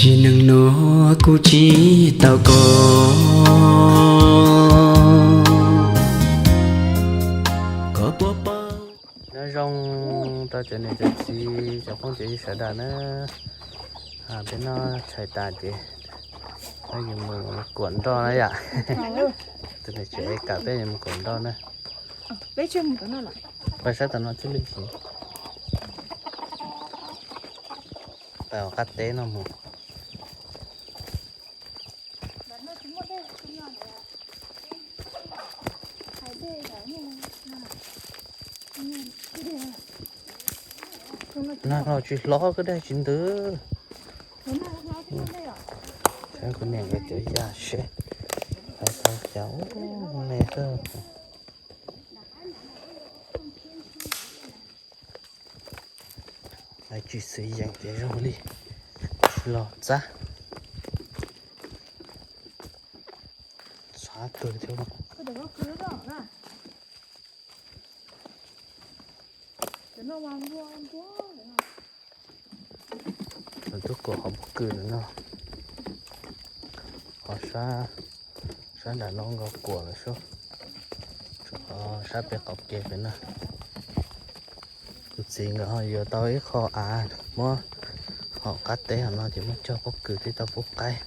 Sim neej no kuv tsis tau koj, koj puas paub. Nyob zoo rau cov niam cov txiv, cov phooj cov ywg sawv daws na. Peb noj tshais tas ces peb yuav mus kuam nroj na yom. Tus niam tsev kam peb yuav mus kuam nroj na. Peb saib tom no thiaj li tsis, peb qab teb no mus. Nag hlau tsis hlob, kwj deg tsis ntws. Saib kuv niam nkawd cov yaj seb hais tau cas, ub, me xwb. Hais tsis xwm yeem ces zoo li tsis los txab. Txhob twg thiab. Lawv twb kuam qhov pob kws lawm no. Qhov sab, sab nram no nkaus kuam lawm sub. Qhov sab pem qaum kev pem no. Kuv txiv nkawd ho yuav tau ib qho av muab hau qab teb hauv no ces muab cog pob kws twb tau pub qaib.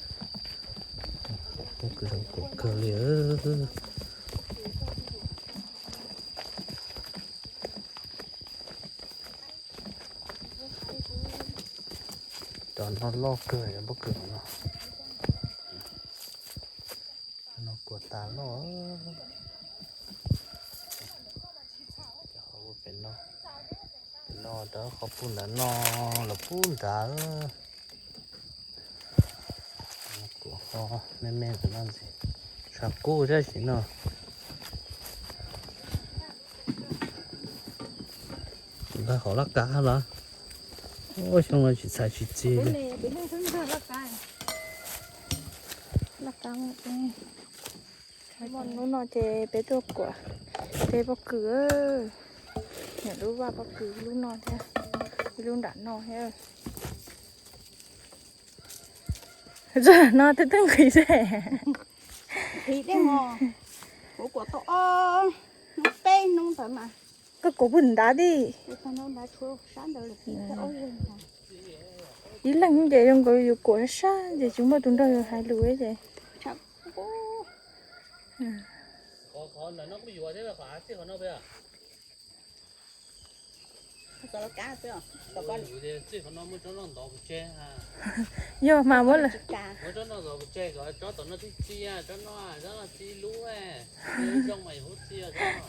Pob kws zoo kuam kawg li. Cov no loj kawg, pob kws no. No kuam tas loj. Cov qhov pem no, pem no rau qhov pub ntawd no los pub ntawd. Kuam ho me me ntawm no ntxiv, tshav kub tab sis no. Ntawd hauv laj kab los? Ua xyoo no tsis txhais tsis txi li. Hnub no ces peb tuaj kuam tej pob kws, niam lub vaj pob kws lub no thiab, lub nram no thiab. Zaj no tej tej nqhis xwb. Nqhis dej mog, kuv kuam tau ob hnub peb hnub ntawd mas. Koj kuam puag nrad tij. Ib leeg ces zoo nkaus yus kuam sab ces tsis muaj tus nrog yus hais lus ces. Yog mas muab lawm.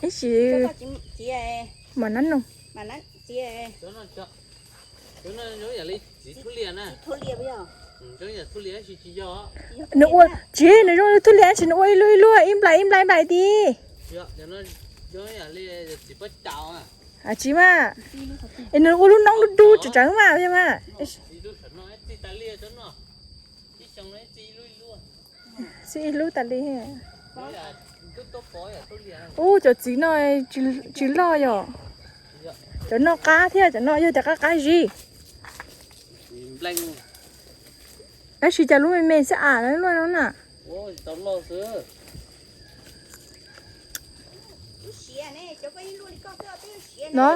Ib sim mam nab nug. Nws ua tsis, nws zoo li thub liam tsis nws ua ib lub ib lub, ib nplais ib nplais ib nplais tid. Tsis mas, es nws ua lub noob dub dub tsawv tsawv mas, yog mas. Txij ib lub tas li. Ub, cov txiv no tsis loj yom. Cov no qab thiab, cov no yog tias qab qab zib. Tab sis cas lub me me xwb as, luaj no na. No.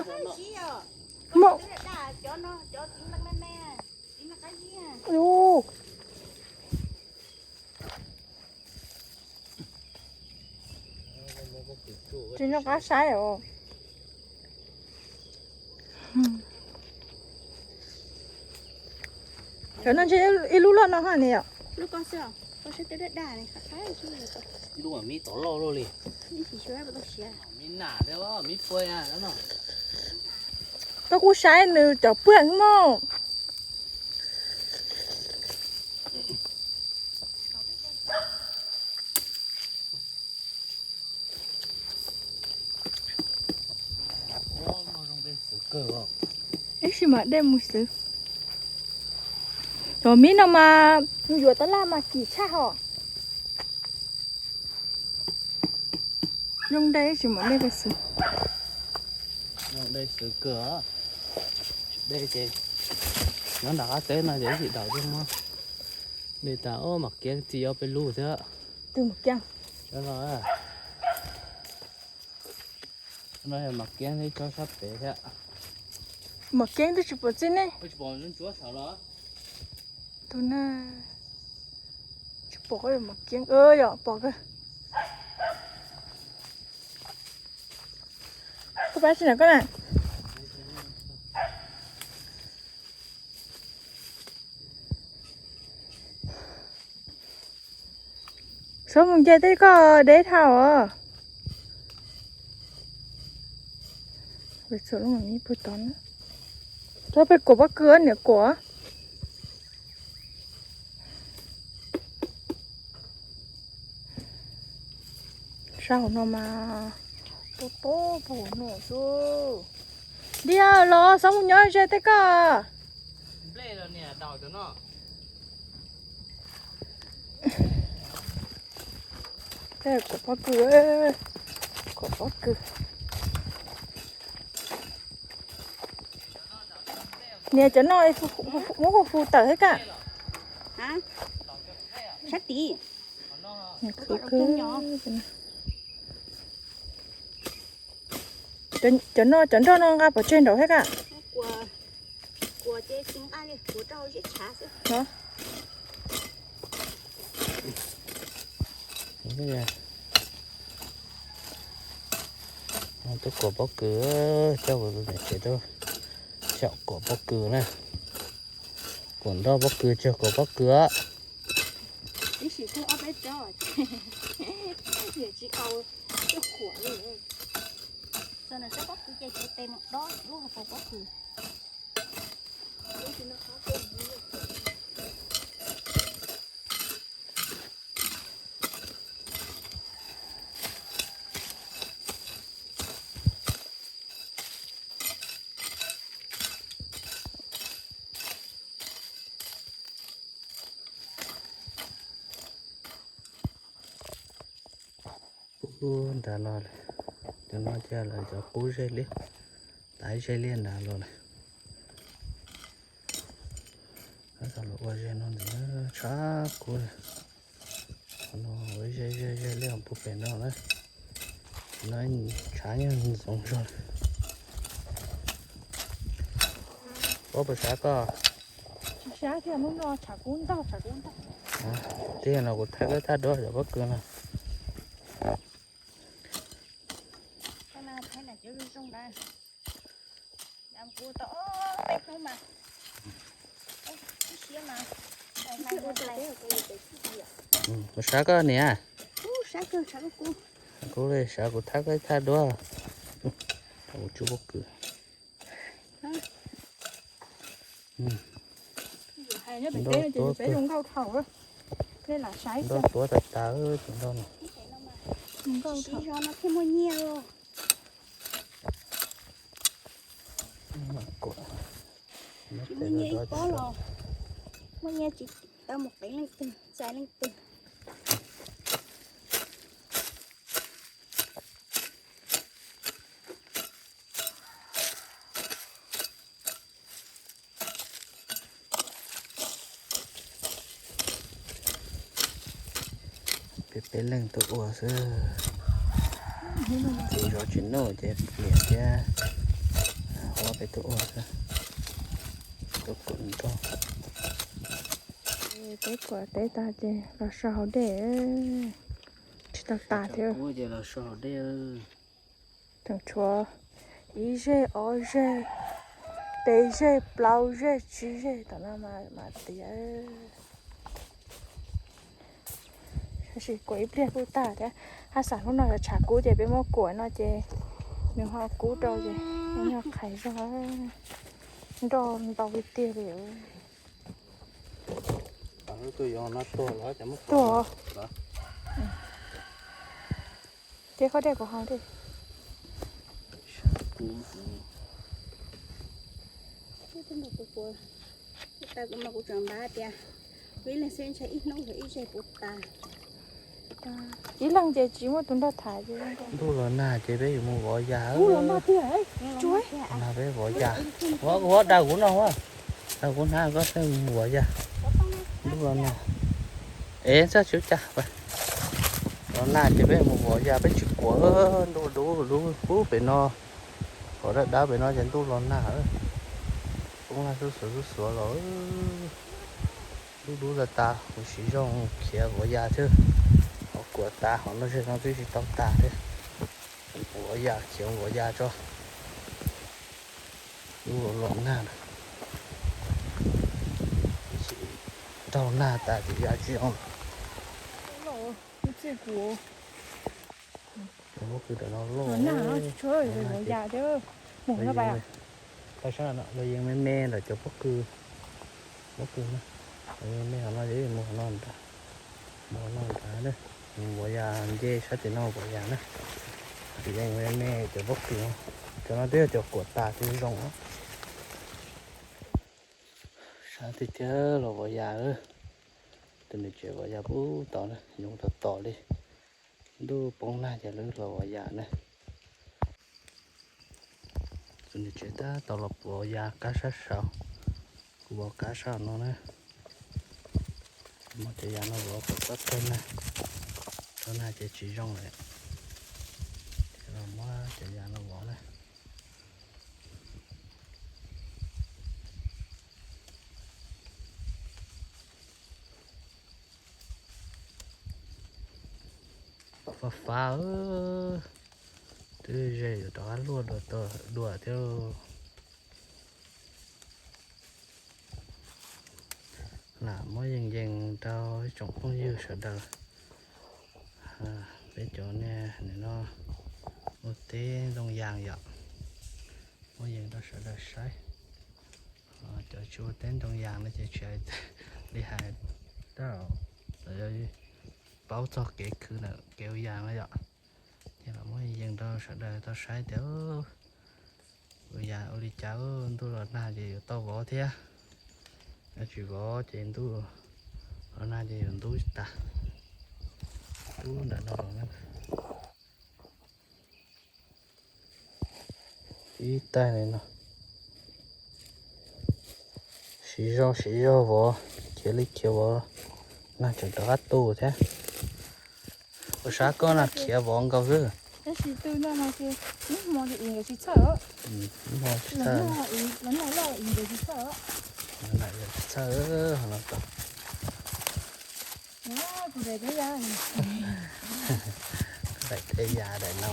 Tsis nco qab saib os. Cov no ntshe ib lub loj no ha niam yom. Lub me tom loj li. Koj kuj saib nws cov pwj mog. Ib sim mam dej mus xwb. Cov mib no mas yuav tab laj mas kim tshaj hos. Zoo dej ib sim mam dej pes xwb. Zoo dej xwb kawg. Dej ces nyob nram qab teb no ces ib tsis daus thiab, muab dej tas, ob, mam kiab txiv ob peb lub thiab. Twb mus kiab. No, no yog mam kiab ib tsob sab pem thiab. Mam kiab twb tsis pom txij ne. Tus na, tsis pom mam kiab, yog pom kawg. Koj pab tsi na koj na. Txhob mus nce tej koj deb dhau os. Txhob peb kuam pob kws niam kuam. Sab hauv no mas tob tob puag hauv no xwb. Diaj los txhob mus nyob ze tej koj. Kuam pob kws, kuam pob kws. Niam cov no muab hu hu tawm thiab kaj. Sab tid. Khwv kawg. Cov no, cov nroj no nqa pov tseg nraud thiab kaj. Tub kuam pob kws, coj kuv tus niam tsev tuaj xyaum kuam pob kws na. Kuam nroj pob kws, tsawg kuam pob kws. Ib sim twb ob peb tsob, tsis tau, tsis qhuam li. Txog nws tsob pob kws ces tes mus dob lub hauv paus pob kws. Qub nrad los lawm, cov no ces lawv cov qub zej liab, tav zej liab nrad los lawm. Tab tom los ua zej no ntawd tshav kub li. Qhov no ua zej zej zej liab puag pem no na. No tshav yeej ntxoov zog. Ua puas sab koj? Tsis sab thiab, hnub no tshav kub ntog, tshav kub ntog. Tij no kuv thaij koj thaj duab cov pob kws no. Ua sab koj niam. Kuv li sab kuv thab koj thaj duab. Kuv tsub pob kws. Nroj tuab tas tas tus nroj no. Muaj nyiaj ib pob los muaj nyiaj tsis tau mus qev leej twg txais leej twg. Peb peb leej tuaj ua xwb. Txiv zov tsis noj ces liam thiab, ua peb tuaj ua xwb. Tuaj kuam nroj. Peb kuam teb tag ces los so hauv dej. Tsis tau tas thiab. Tseem tshuav ib zeg ob zeg. peb zeg, plaub zeg, tsib zeg tom no mas tiav. Tab sis kuam ib pliag kuj tag thiab. Haj xam hnub no yuav tshav kub ces peb muab kuam no ces nws ho kub rau ces nyuag qhais zog, nroj ntau tiag tiag li. Tuag. Ces koj dej kuv haus dej. Ib leeg ces tsis muaj tus nrog tham. Ntuj los nag ces peb yuav mus vov yas. Nag peb vov yas. Ua, ua, daws kuv no, ua, daws kuv hnav koj thiaj mus vov yas. Ntuj los nag. Es txaj tsis ua cas. Los nag ces peb mus vov yas peb tsis kuam. Ntuj dub dub pub pem no. Qhov dawb dawb pem no ces ntuj los nag. Poob nag xub xuav xub xuav los. Dub dub tas tas, kuv siv zog khiav vov yas thiab. Ho kuam tas, hov no ze no twb tsis tau tas thiab. Vov yas, khiav vov yas tso. Dub los los nag na. Nrau nag tas ces yas tsis zoo. Pob kws ntawm no loj. Tau sab no los yeej me me ntawm cov pob kws, pob kws na. Los yeej me hov no ces mus hov no nrad, mus hov no nrad na. Mus vov yas nce sab tim no vov yas na. Ces yeej me me cov pob kws no. Cov no twb yog cov kuam tas tsis zoo. Sab tiag tiag los vov yas. Tus niam tsev vov yas pub tod na, yoov tod tod li. Ntuj poob nag ces lawv los vov yas na. Tus niam tsev tab tom los vov yas kab sab saud. Kuv vov kab sab no na. Muab cov yas no vov kom txhob raug nag, raug nag ces tsis zoo lawm. Ces los muab cov yas no vov na. Fav fav, twb ze yuav rov qab luaj dua thiab. Lam muab yees yees rau ib tsoom phooj ywg sawv daws, peb cov niag nim no ua teb ntoo yas yom, muab yees rau sawv daws saib. Cov tsis ua teb ntoo yas no ces tsis hais li hais, tab tom paub txog kev khwv ntawm kev ua yas no yom. Ces los muab yees rau sawv daws tau saib tias ua yas ua li cas, ntuj los nag ces yuav tau vov thiab, yog tsis vov ces ntuj los nag ces yuav ntub tas. Ntub ntawm no los na. Ib taig li no. Siv zog siv zog vov, khiav li khiav vov, nag tseem rov qab tu thiab. Ua sab koj na khiav vov nkaus xwb. Tab sis tu no no ces ib hmo ces ib nkawd tsis txhawj. Ib hmo tsis txhawj. Los nag loj ib nkawd tsis txhawj. Los nag tsis txhawj, ho no tau. Daim teb yas daim no.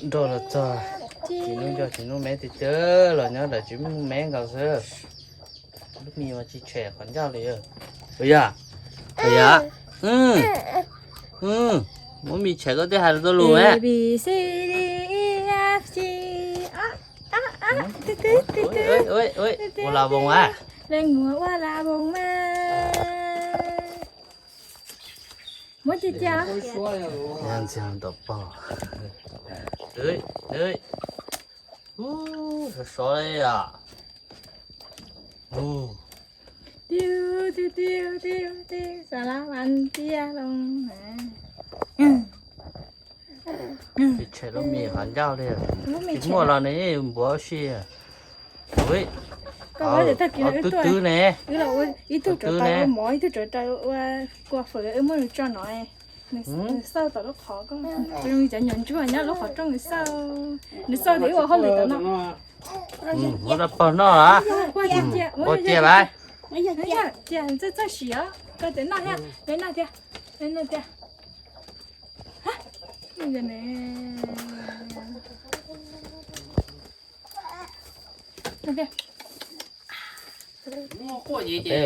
Nrog los txog, tsis nub nco tsis nub me tiag tiag los nyob ntawm tsis muaj me nkaus xwb. Lub mis mas tsis tshem qhov ncauj li. Ua yam, ua yam, muab mis tshem koj twb hais tau lus me. Ua la voos a. Leej muam ua la voos mas. Muab cia cia. Ntxiag ntawm pog. Ub, sov sov li yom. Ub. Tiu tiu tiu tiu tiu, xav lab vas tiag loo. Tsis tshem lub mis qhov ncauj li. Tsis muaj los nws npuav si. Ui, twb twb ne. Ib tug tsov rau ua mov, ib tug tsov rau ua kua fawm, wb muab nws tso no. Nws xauj tom lub qhov ko, zoo li cov nyuam ntsuag nyob lub qhov rooj nws xauj. Nws xauj tias wb ua hauj lwm tom no. Muab rau pog noj a. Ua cia lawm. Cia txawj txawj siv os, koj tias noj thiab, noj thiab, noj thiab. Peb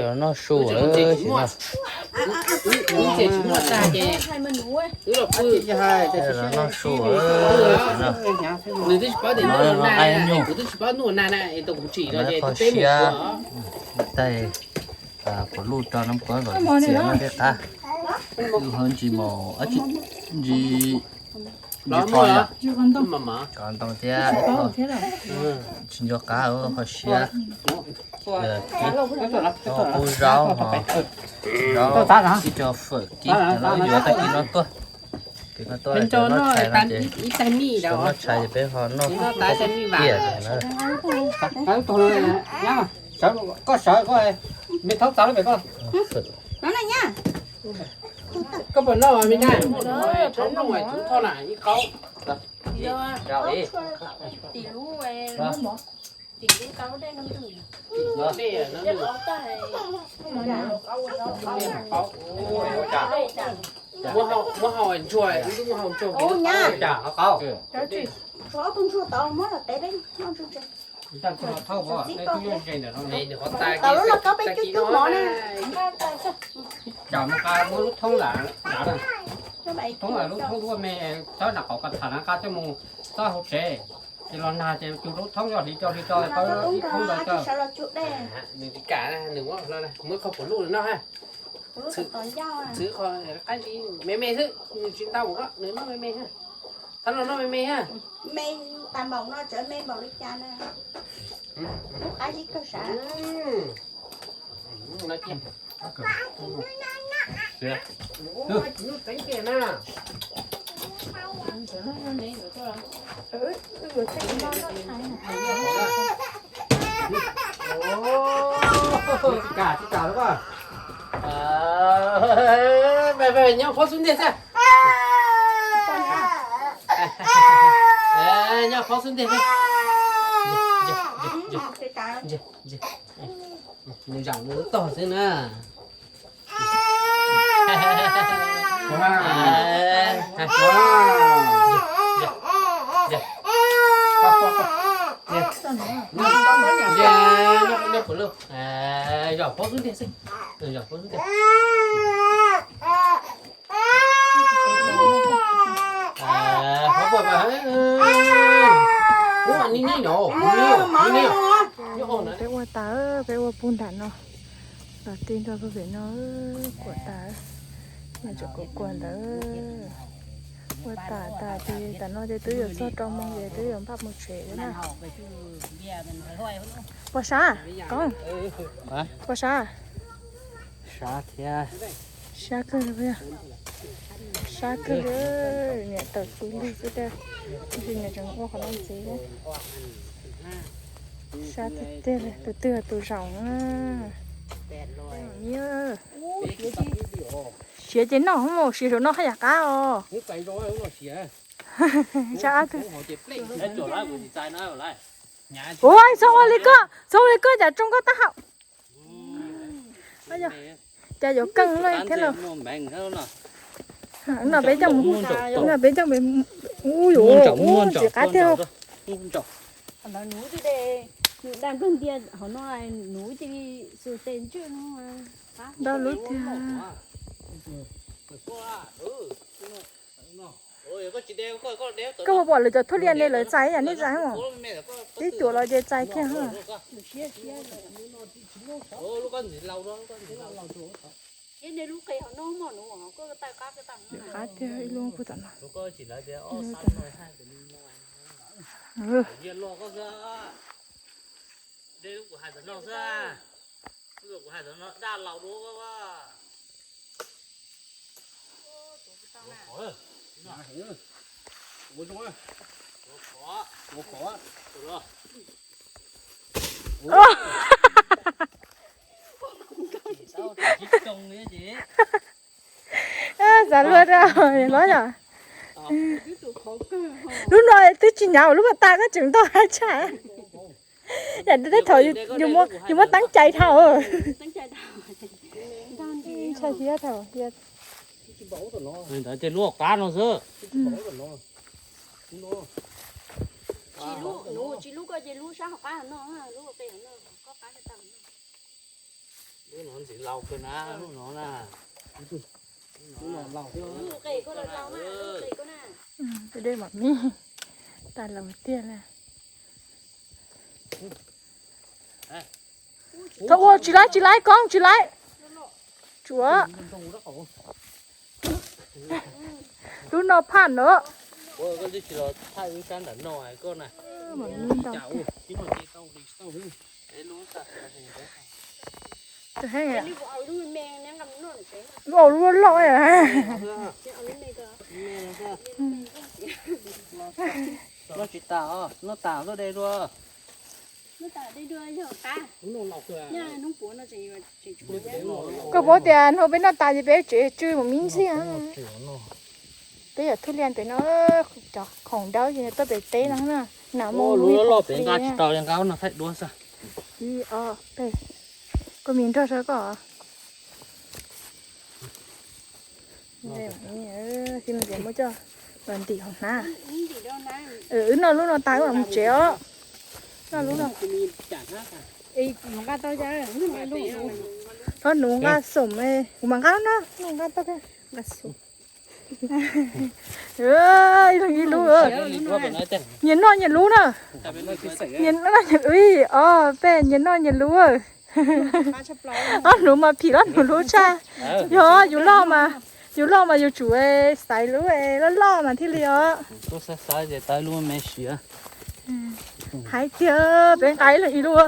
los noj su lawm tsis no. Peb los noj su lawm tsis no. Noj qaib nyuj. Kho siab, taig, puas luj rau nab kuab kom txias no thiaj qab. Wb ho ntsis maum, ntsis, ntsis qos yom, qos ntoo thiab, tsis nco qab, kho siab. Qub zaub ho, zaub ib co fawm kib los yuav tag kis no tuaj. Kis no tuaj noj tshais no ces, noj tshais ces peb ho noj tiag na. Koj sawv, koj me thaub txav lub pem koj. Koj puas noj me nyab? Thaub noj thaub na ib qaub. Muab hau ntsuag, wb twb muab hau ntsuag. Ub nyab, ob tug ntsuag tod muab los tev peb noj ntsuag tsev. Tau lub los koj peb cub cub mov na. Tsam mus qa muab lub thoob lam, thoob lam lub thoob duaj me, txhob nram qaum ko tham na, nqa coj mus txob hauv tsev. Ces los nag ces cug lub thoob yog hliv rau hliv rau, tau ib thoob rau coj. Nws tsis kam, nws muab qhov puas luj noj ha. Txhwv qhov qab zib me me xwb, nws tsis ntau, nws noj me me ha. Thab los noj me me ha. Me tas npaum no tseem me npaum li cas na. Lub qab zib kawg sav. Tsis kam, tsis kam lawm. Nyob qhov xub ntiag xwb. Nyob qhov xub ntiag xwb. Nws zaum nws tog xwb na. Zom pob xub ntiag xwb, zom pob xub ntiag. Ub, ni ni no, ni ni, ni ni. Peb ua tas, peb ua puag nram no, los ti nrog puag pem no, kuam tas, nws tseem kuam kuam ntawd. Ua tas tas ces tam no ces twb yuav txog rau moos ces twb yuav npaj mus tsev na. Puas sab, Koob? Puas sab? Sab thiab. Sab kawg li, sab kawg li, niam tawm tus lig xwb tiag, tab sis niam tseem ua qhov no ntxiv. Sab tiag tiag li, tus twg tus zaum na. Siav ces noj, mus siav saum no haj yam qab os. Ua, txhob ua li koj, txhob ua li koj, cas tsoo koj taub hau. Cas yuav keej loj thiab los. No peb coj, no peb coj, ub yuav, ub ntxim qab tiag. Ntau lub tiag. Koj puas pom lawv cov thuj liaj ne, lawv txais yam nej txais mas. Tib cuam los ces txais kiag. Qab tiag ib lub puag tom no. Xav luag rau los yom. Lub no twb tsis hnyav, lub pas tas koj tseem ntau hab tshaj. Yam tej thaum yus muab teeb cai dhau. Ntshai thiab thaum Ntawd ces lub hauv qab no xwb. Tsis lub, tsis lub koj ces lub sab hauv qab no, lub qe no, koj qab tau. Lub no ntxim laus kawg na, lub no na. Lub qe koj laus na, lub qe koj na. Dej mam me, tas laus tiag la. Tau ua tsis laib, tsis laib koob, tsis laib. Tsuav. Lub no phaj no. Lub loj loj. Noj tsis tas, noj tas lub de dua. Koj paub tias hnub peb noj tas ces peb tsev tsw mus me ntxhiab. Peb yog thub liaj pem no, cov khoom dawb ces tuaj pem teb no na. Nam mus lub loj pem nqa tsis tau li, nqa no thaij duab xwb. Koj me nrog sab koj. Muab coj los ntim hauv hnab. Wb noj lub no tas wb mam mus tsev os. Noj lub no. Hlob Nuv nqa xom, kuv mam nqa no, nqa tau. Ib leeg ib lub. Nyias noj nyias lub na. Nyias noj nyias lub, o peb nyias noj nyias lub. Hlob Nuv mas phim Hlob Nuv lub tshaj. Yog yus loj mas, yus loj mas yus tsum xaiv lub loj loj mas thiaj li os. Hais tias peb nqa ib leeg ib lub,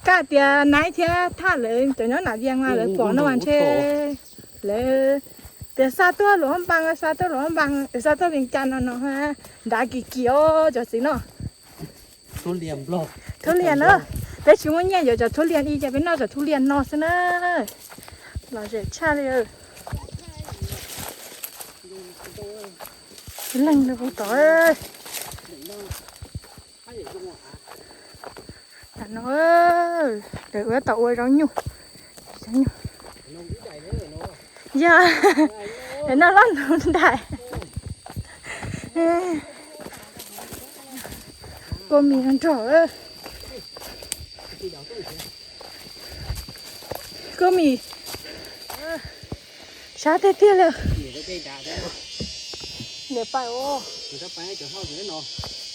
kaj tias Naib thiab Thaj lawv cov nyob Nam Vias mas lawv pom no mas ntshe lawv tias xa tuaj Luam Npas, xa tuaj Luam Npas, xa tuaj Vias Cas no no, nrad kim kim os cov txiv no. Thub liaj na, peb tsis muaj nyiaj yuav cov thub liaj li ces peb noj cov thub liaj no xwb na. Lom zem tshaj li. Ib leeg puag tod. Tam no lawv ua tau ua zaub nyuj. Yog noj Hlob Nuv nraim. Kua mis nrog. Kua mis sab tiag tiag li. Niam pais os.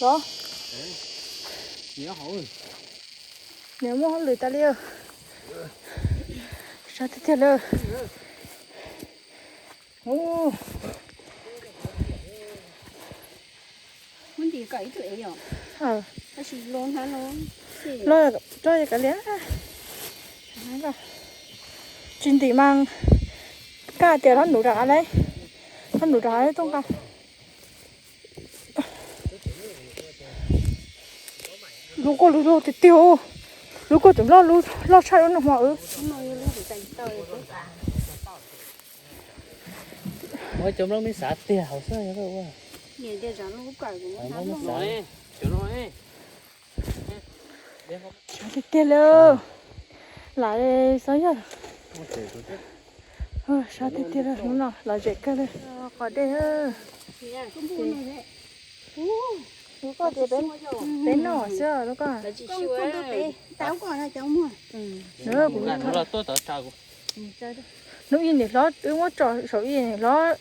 Los, niam muaj hauj lwm tas li. Sab tiag tiag li. Loj tso kav liam. Tsis ntim mas kaj tias Hlob Nuv rov qab, Hlob Nuv rov qab tuaj nqa. Lub kuj lub loj tiag tiag, lub kuj tseem loj, loj tshaj lub no hmo. Muab cov nplooj me xav tiag hauv xwb. Sab tiag tiag li. Lam xav yog sab tiag tiag li, hnub no lom zem kawg li. Qhov dej. Peb noj xwb lub ko. Hnub ib niam hlob wb muab tso saum ib niam hlob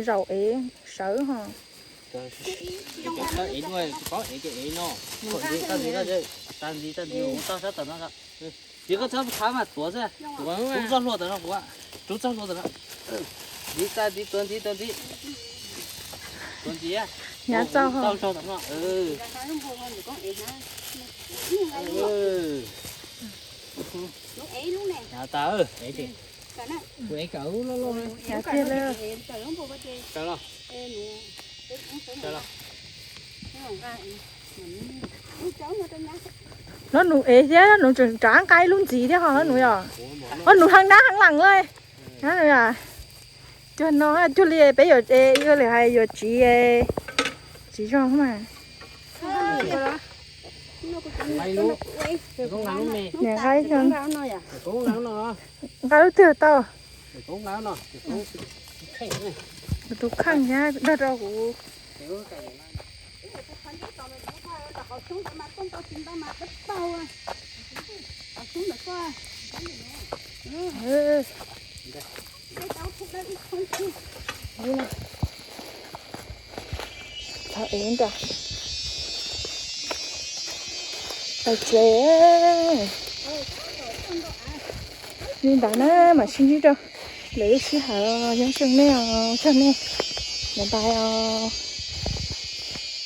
zaum ev sawv ho. Tsis koj txhob thav mas tuav xwb. Rub txoj hlua ntawm no kuv, rub txoj hlua ntawm no. Ntxiv txaj ntxiv tuav ntxiv tuav ntxiv. Tuav ntxiv. Hnyav txaus ho. Hnyav tas. Kuv ev kawm loj loj. Hlob Nuv ev thiab, Hlob Nuv tseem rov nqa ib lub ntxiv thiab ho Hlob Nuv yog. Hlob Nuv heev dab heev lees li. Cuag no cuag li peb yuav, ib lwm hais yuav tsiv, tsiv zog mas. Niam nqa ib xyoo, nqa lub twg tau. Kuv tus kheej thiab dag rau kuv. Thov ev nra. Pais tsev li ntawd na, mam sib ntsib rau lwm lub sij hawm. Nyob zoo nej os, tsaug nej, bye bye os.